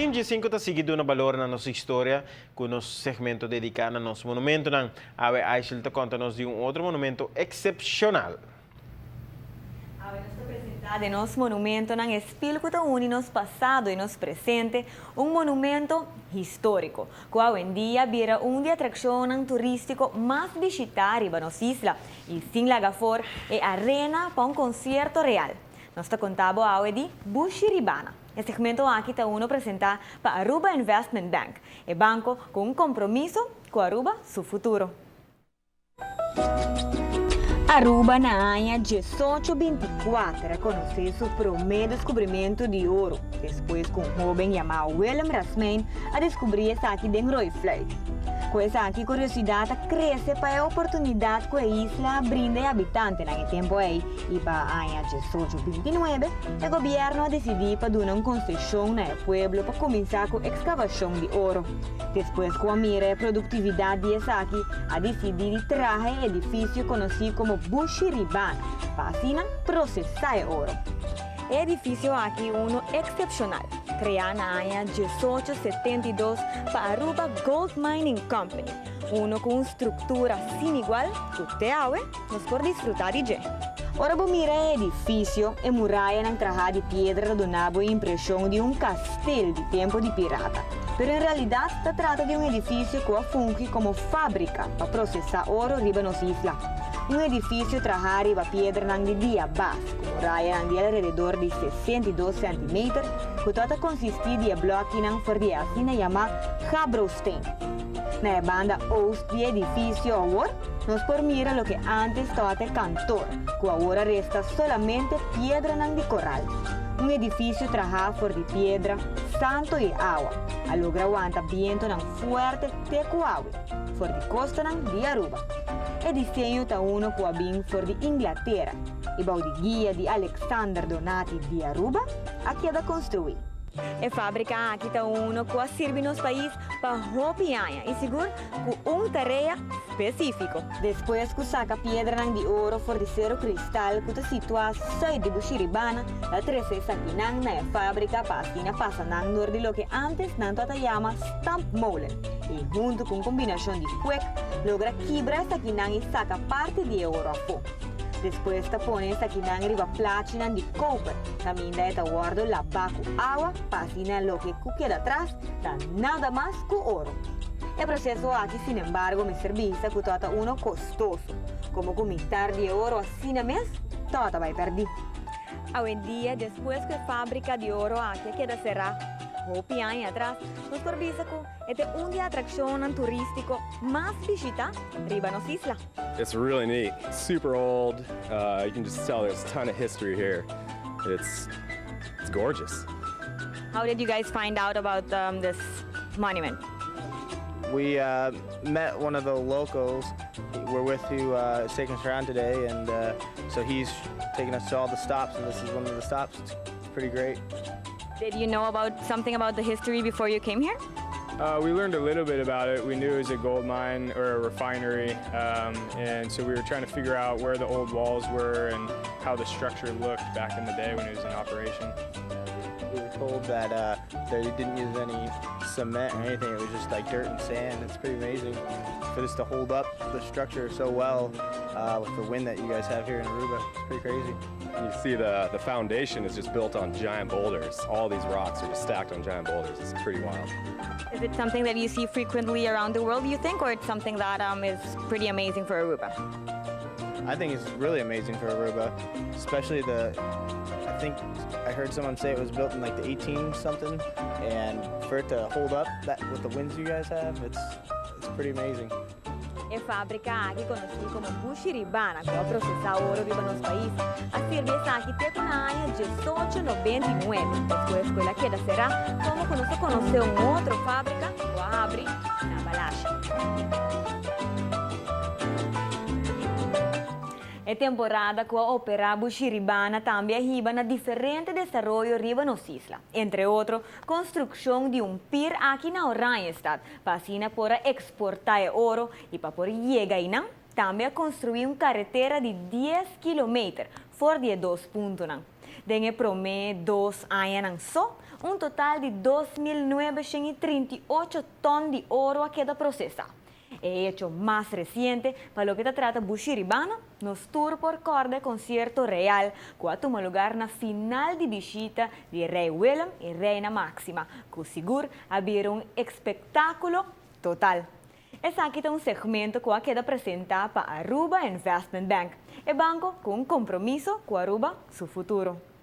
Team G5 ta sigui duna balor na nos historia cu nos segmento dedica na nos monumentonan. Awe Aishel ta conta nos di un otro monumento excepcional. Awe nos ta presenta den nos monumentonan e spil cu ta uni nos pasado y nos presente, un monumento historico, cu awendia a bira un di atraccionnan turistico mas bishita riba nos isla y sin laga for e arena pa un concierto real. Nos ta conta bo awe di Bushiribana. E segmento aki ta uno presenta pa Aruba Investment Bank, e banco cu un compromiso cu Aruba su futuro. Aruba na aña 1824 a conoce su prome descubrimento di oro, despues cu un hoben yama Willem Rasmijn a descubri esaki den Rooifluit. Cu esaki curiosidad a crece pa e oportunidad cu e isla a brinda e habitantenan e tempo ey y pa aña 1829 e gobierno a dicidi pa duna un concesion na e pueblo pa cuminsa cu excavacion di oro. Despues cu a mira e productividad di esaki, a dicidi di traha e edificio conoci como Bushiribana pa asina procesa e oro. E edificio aki uno excepcional, crea na aña 1872 pa Aruba Gold Mining Company, uno cu un structura sin igual cu te awe nos por disfruta di dje. Ora bo mira e edificio, e murayanan traha di piedra ta duna bo e impresion di un kastel di tempo di pirata. Pero en realidad ta trata di un edificio cu a fungi como fabrica pa procesa oro riba nos isla. Un edificio traha riba piedranan di diabas, cu murayanan di alrededor di 62 centimeter, cu ta ta consisti di e blokinan for di e asina yama gabrosteen. Na e banda oost di e edificio awor, Nos por mira loke ántes tabata e kantor, ku awor a resta solamente piedranan di koral. Un edifisio trahá for di piedra, santo i awa, a logra wanta bientonan fuerte te ku awe, for di kostanan di Aruba. E diseño ta uno ku a bin for di Inglatera i bou di guia di Alexander Donati di Aruba a keda konstruí. E fábrika aki ta uno ku a sirbi nos pais pa hopi aña i sigur ku un tarea spesífiko. Despues ku saka piedranan di oro for di Sero Kristal ku ta situá sùit di Bushiribana, ta trese esakinan na e fábrika pa asina pasa nan dor di loke ántes nan tabata yama stampmolen i huntu ku un kombinashon di kwek logra kibra esakinan i saka parti di e oro afó. Despues ta pone esakinan riba plachinan di koper kaminda e ta wòrdu labá ku awa pa asina loke ku keda atras ta nada mas ku oro. E proseso aki sinembargo mester bisa ku tabata uno kostoso, komo ku mitar di e oro asina mes tabata bai pèrdí. Awendia, despues ku e fábrika di oro aki a keda será hopi aña atras, nos por bisa ku e ta un di e atrakshonnan turístiko mas bishitá riba nos isla. It's really neat, super old, you can just tell there's a ton of history here, it's gorgeous. How did you guys find out about this monument? We met one of the locals we're with who is taking us around today and so he's taking us to all the stops and this is one of the stops. It's pretty great. Did you know about something about the history before you came here? We learned a little bit about it. We knew it was a gold mine or a refinery, and so we were trying to figure out where the old walls were and how the structure looked back in the day when it was in operation. We were told that they didn't use any cement or anything, it was just like dirt and sand. It's pretty amazing for this to hold up the structure so well with the wind that you guys have here in Aruba. It's pretty crazy. You see the foundation is just built on giant boulders. All these rocks are just stacked on giant boulders. It's pretty wild. Is it something that you see frequently around the world, you think, or it's something that is pretty amazing for Aruba? I think it's really amazing for Aruba, especially the, I think I heard someone say it was built in like the 18 something, and for it to hold up that with the winds you guys have, it's pretty amazing. E fábrika aki konosí komo Bushiribana ku a prosesá oro riba nos pais a sirbi esaki te ku na aña 1899, despues ku el a keda será komo ku nos a konosé un otro fábrika ku a habri na Balashi. E temporada ku a operá Bushiribana tambe a hiba na diferente desaroyo riba nos isla, entre otro konstrukshon di un pir aki na Oranjestad pa asina por a eksportá e oro i pa por yega einan tambe a konstruí un karetera di dies kilometer. For di e dos puntonan. Den e prome 2 añanan so, un total di 2.938 ton di oro a keda procesa. E hecho mas reciente, pa loke ta trata Bushiribana, nos tur por corda concierto real, cu a tuma lugar na final di bishita di Rey Willem y Reina Maxima, cu sigur a bira un espectaculo total. Esaki ta un segmento cu a keda presenta pa Aruba Investment Bank, e banco cu un compromiso cu Aruba su futuro.